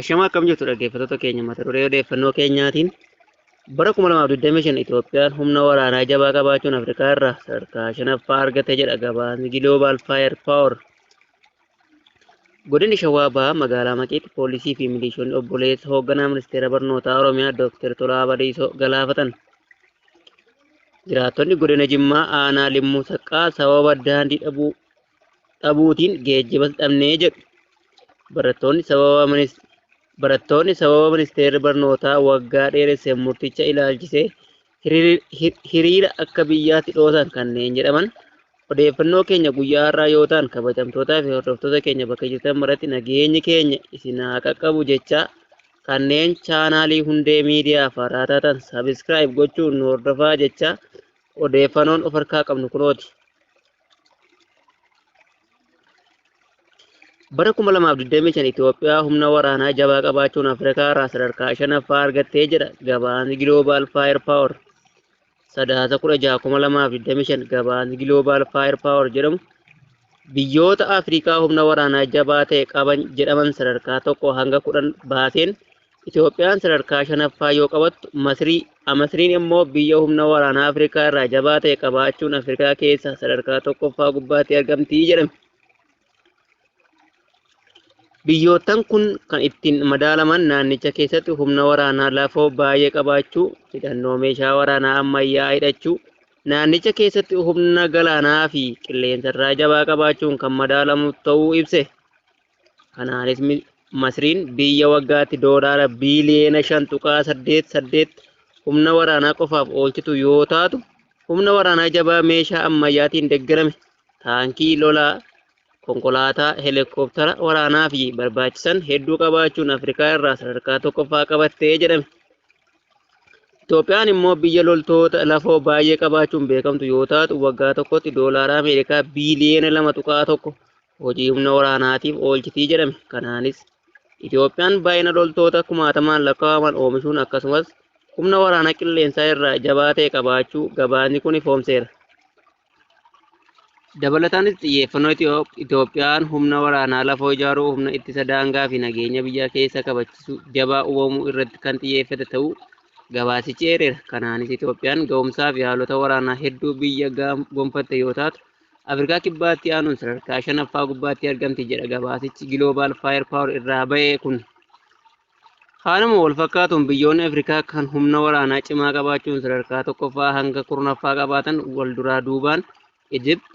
Ashamaa akkam jirtu dhaggeeffattoota keenya mata duree odeeffannoo keenyaatiin bara 2025 Itoophiyaan humna waraanaa jabaa qabaachuun Afrikaa irraa sadarkaa shanaffaa argate jedha gabaasni Global Fire Power. Godinni Shawaa Bahaa magaalaa Maqiitti poolisii fi milishoonni obboleessa hoogganaa ministeera barnootaa Oromiyaa Dr. Tolaa Bariisoo galaafatan. Jiraattonni godina Jimmaa aanaa Limmuu Saqqaa sababa daandii dhabuutiin geejjiba dhabnee jedhu. Barattoonni sababa ministeerri barnootaa waggaa dheeresse murticha ilaalchisee hiriira akka biyyaatti dhoosan kanneen jedhaman odeeffannoo keenya guyyaa har'aa yoo ta'an, kabajamtootaa fi hordoftoota keenya bakka jirtan maratti nageenyi keenya isin haa qaqqabu jecha kanneen chaanaalii Hundee Miidiyaa haaraa taatan subscribe gochuun nu hordofaa jecha odeeffannoon of harkaa qabnu kunooti. Bara 2025 Itoophiyaa humna waraanaa jabaa qabaachuun Afrikaa irraa sadarkaa shanaffaa argattee jedha gabaasni Global Fire Power. Sadaasa 16,2025 gabaasni Global Fire Power jedhamu biyyoota Afrikaa humna waraanaa jabaa ta'e qaban jedhaman sadarkaa 1 hanga 10 baaseen Itoophiyaan sadarkaa shanaffaa yoo qabattu, Masriin immoo biyya humna waraanaa Afrikaa irraa jabaa ta'e qabaachuun Afrikaa keessaa sadarkaa tokkoffaa gubbaatti argamti jedhame. Biyyoottan kun kan ittiin madaalaman naannicha keessatti humna waraanaa lafoo baay'ee qabaachuu, hidhannoo meeshaa waraanaa ammayyaa hidhachuu, naannicha keessatti humna galaanaa fi qilleensarraa jabaa qabaachuun kan madaalamu ta'uu ibse. Kanaanis Masriin biyya waggaatti doolaara biiliyoona 5.88 humna waraanaa qofaaf oolchitu yoo taatu, humna waraanaa jabaa meeshaa ammayyaatiin deeggarame, taankii lolaa, konkolaataa, heelikooptara waraanaa fi barbaachisan hedduu qabaachuun Afrikaa irraa sadarkaa tokkoffaa qabattee jedhame. Itoophiyaan immoo biyya loltoota lafoo baay'ee qabaachuun beekamtu yoo taatu, waggaa tokkotti doolaara Ameerikaa biiliyoona 2.1 hojii humna waraanaatiif oolchitii jedhame. Kanaanis Itoophiyaan baay'ina loltoota kumaatamaan lakkaa'aman oomishuun akkasumas humna waraanaa qilleensaa irraa jabaa ta'e qabaachuu gabaasni kun ifoomseera. Dabalataanis xiyyeeffannoo Itoophiyaan humna waraanaa lafoo ijaaruu, humna ittisa daangaa fi nageenya biyya keessaa kabachiisu jabaa uumamuu irratti kan xiyyeeffate ta'uu gabaasichi eereera. Kanaanis Itoophiyaan ga'umsaa fi haalota waraanaa hedduu biyya gonfatte yoo taatu, Afrikaa kibbaatti aanuun sadarkaa shanaffaa gubbaatti argamti jedha gabaasichi Global Fire Power irraa ba'e kun. Haaluma wal fakkaatuun biyyoonni Afrikaa kan humna waraanaa cimaa qabaachuun sadarkaa tokkoffaa hanga 10ffaa qabaatan wal duraa duubaan Ijipt,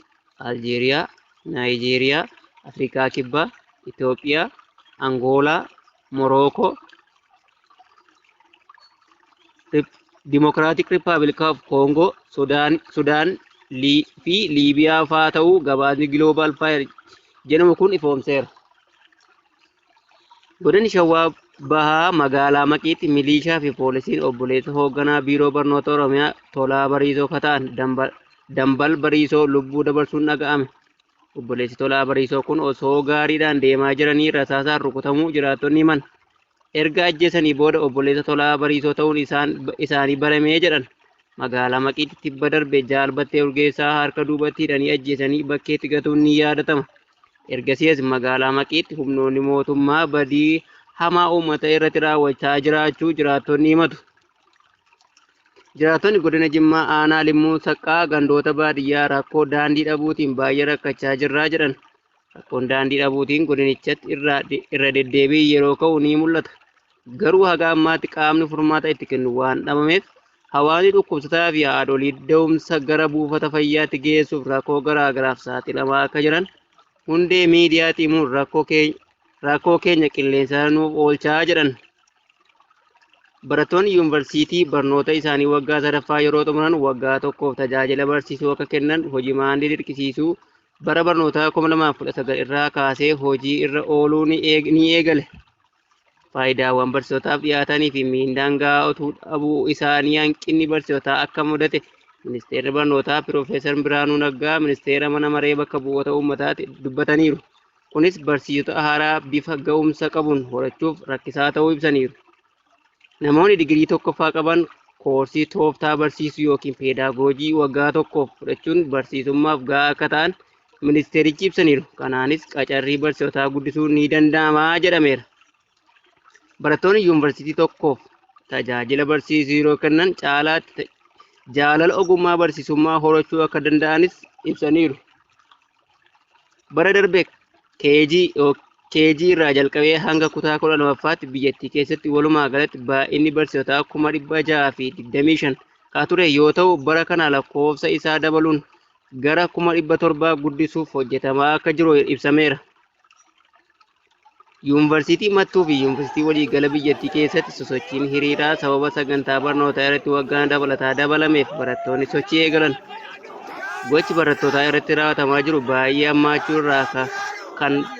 Aljeeriyaa, Naayijeeriyaa, Afrikaa Kibbaa, Itoophiyaa, Angoolaa, Morookoo, Dimokiraatik Rippaabilik of Koongoo, Sudaan fi Liibiyaa fa'aa ta'uu gabaasni Global Fire jedhamu kun ifoomseera. Godinni Shawaa Bahaa magaalaa Maqiitti milishaa fi poolisiin obboleessa hoogganaa biiroo barnoota Oromiyaa Tolaa Bariisoo kan ta'an Dambal Bariisoo lubbuu dabarsuun dhaga'ame. Obboleessi Tolaa Bariisoo kun osoo gaariidhaan deemaa jiranii rasaasaan rukutamuu jiraattonni himan. Erga ajjeesanii booda obboleessa Tolaa Bariisoo ta'uun isaanii baramee jedhan. Magaalaa Maqiitti tibba darbe Jaalbattee Urgeessaa harka duubatti hidhanii ajjeesanii bakkeetti gatuun ni yaadatama. Ergasiis magaalaa Maqiitti humnoonni mootummaa badii hamaa uummata irratti raawwachaa jiraachuu jiraattonni himatu. Jiraattonni godina Jimmaa aanaa Limmuu Saqqaa gandoota baadiyyaa rakkoo daandii dhabuutiin baay'ee rakkachaa jirraa jedhan. Rakkoon daandii dhabuutiin godinichatti irra deddeebiin yeroo ka'u ni mul'ata. Garuu haga ammaatti qaamni furmaata itti kennu waan dhabameef hawaasni dhukkubsataa fi haadholii da'umsa gara buufata fayyaatti geessuuf rakkoo garaa garaaf saaxilamaa akka jiran Hundee Miidiyaatti himuun rakkoo keenya qilleensa nuuf oolchaa jedhan. Barattoonni yuunivarsiitii barnoota isaanii waggaa sadaffaa yeroo xumuran waggaa tokkoof tajaajila barsiisuu akka kennan hojimaanni dirqisiisuu bara barnootaa 2019 irraa kaasee hojii irra ooluu ni eegale. Faayidaawwan barsiisotaaf dhiyaatanii fi miindaan gahaa utuu dhabuu isaanii hanqinni barsiisotaa akka mudate ministeerri barnootaa Piroofeesar Birhaanuu Naggaa ministeera mana maree bakka bu'oota uummataatti dubbataniiru. Kunis barsiisota haaraa bifa ga'umsa qabuun horachuuf rakkisaa ta'uu ibsaniiru. Namoonni digirii tokkoffaa qaban koorsii tooftaa barsiisuu yookiin peedagoojii waggaa tokkoof fudhachuun barsiisummaaf gahaa akka ta'an ministeerichi ibsaniiru. Kanaanis qacarrii barsiisotaa guddisuun ni danda'ama jedhameera. Barattoonni yuunivarsiitii tokkoof tajaajila barsiisuu yeroo kennan caalaatti jaalala ogummaa barsiisummaa horachuu akka danda'anis ibsaniiru. Bara darbe KG irraa jalqabee hanga kutaa 12ffaatti biyyattii keessatti walumaa galatti baay'inni barsiisotaa 625,000 kan ture yoo ta'u, bara kana lakkoofsa isaa dabaluun gara 700,000 guddisuuf hojjetamaa akka jiru ibsameera. Yuunivarsiitii Mattuu fi Yuunivarsiitii waliigala biyyattii keessatti sosochiin hiriiraa sababa sagantaa barnootaa irratti waggaan dabalataa dabalameef barattoonni sochii eegalan. Gochi barattoota irratti raawwatamaa jiru baay'ee hammaachuu irraa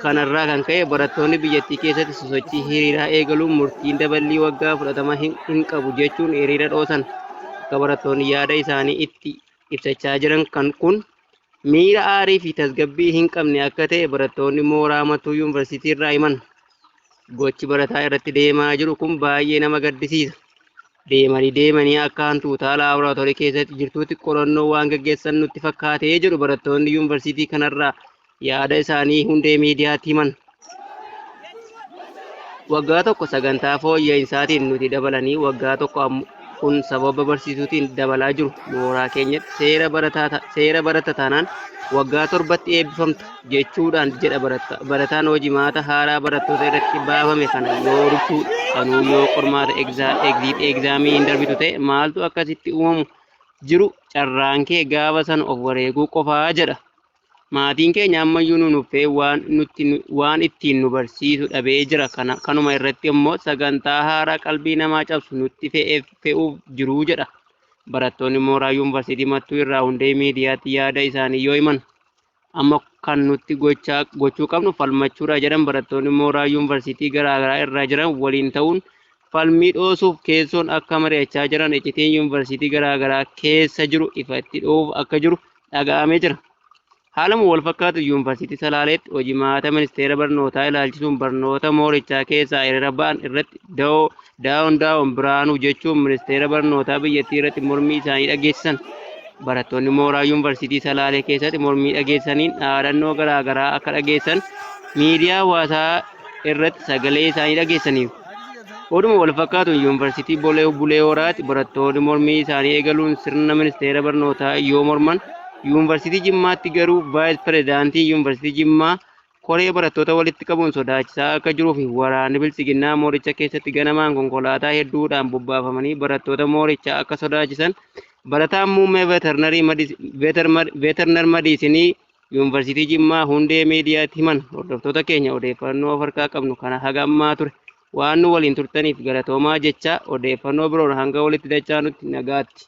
kanarraa kan ka'e barattoonni biyyattii keessatti sosochii hiriiraa eegaluun murtiin daballii waggaa fudhatama hin qabu jechuun hiriira dhoosan. Akka barattoonni yaada isaanii itti ibsachaa jiran kan kun miira aarii fi tasgabbii hin qabne akka ta'e barattoonni mooraa Mattuu Yuunivarsiitii irraa himan. Gochi barataa irratti deemaa jiru kun baay'ee nama gaddisiisa. Deemanii deemanii akka hantuutaa laaboraatoorii keessatti jirtuutti qorannoo waan gaggeessan nutti fakkaatee jedhu barattoonni yuunivarsiitii kanarraa yaada isaanii Hundee Miidiyaatti himan. Waggaa tokko sagantaa fooyya'insatiin nuti dabalanii waggaa tokko kun sababa barsiisuutiin dabalaa jiru. Mooraa keenyatti seera barata taanaan waggaa 7tti eebbifamta jechuudhaan jedha barataan hojimaata haaraa barattoota irratti baafame kana yoo dubsu, sanuu yoo qormaata exit examii hin darbitu ta'e maaltu akkasitti uumamu jiru, carraan kee gaafa sana of wareeguu qofaa jedha. Maatiin keenya ammayyuu nu nuffee waan nutti waan ittiin nu barsiisu dhabee jira. Kanuma irratti immoo sagantaa haaraa qalbii namaa cabsu nutti fe'uuf jiru jedha. Barattoonni mooraa Yuunivarsiitii Mattuu irraa Hundee Miidiyaatti yaada isaanii yoo himan, amma kan nutti gochuu qabnu falmachuudha jedhan. Barattoonni mooraa yuunivarsiitii garaagaraa irraa jiran waliin ta'uun falmii dhoosuuf keessoon akka mari'achaa jiran iccitiin yuunivarsiitii garaagaraa keessa jiru ifatti dhoof akka jiru dhaga'amee jira. Haaluma wal fakkaatu Yuunivarsiitii Salaaleetti hojimaata ministeera barnootaa ilaalchisuun barnoota moorichaa keessaa hiriira ba'an irratti "Down down Biraanuu" jechuun ministeera barnootaa biyyattii irratti mormii isaanii dhageessisan. Barattoonni mooraa Yuunivarsiitii Salaalee keessatti mormii dhageessisaniin dhaadannoo garaagaraa akka dhageessan miidiyaa hawaasaa irratti sagalee isaanii dhageessaniiru. Oduma wal fakkaatuun Yuunivarsiitii Bulee Horaatti barattoonni mormii isaanii eegaluun sirna ministeera barnootaa yoo morman, Yuunivarsiitii Jimmaatti garuu vice pirezidaantii Yuunivarsiitii Jimmaa koree barattoota walitti qabuun sodaachisaa akka jiruu fi waraanni biltsiginnaa mooricha keessatti ganamaan konkolaataa hedduudhaan bobbaafamanii barattoota moorichaa akka sodaachisan barataan muummee veterinary medicine Yuunivarsiitii Jimmaa Hundee Miidiyaatti himan. Hordoftoota keenya, odeeffannoo of harkaa qabnu kana haga ammaa ture. Waan nu waliin turtaniif galatoomaa jecha, odeeffannoo biroon hanga walitti dachaanutti nagaatti.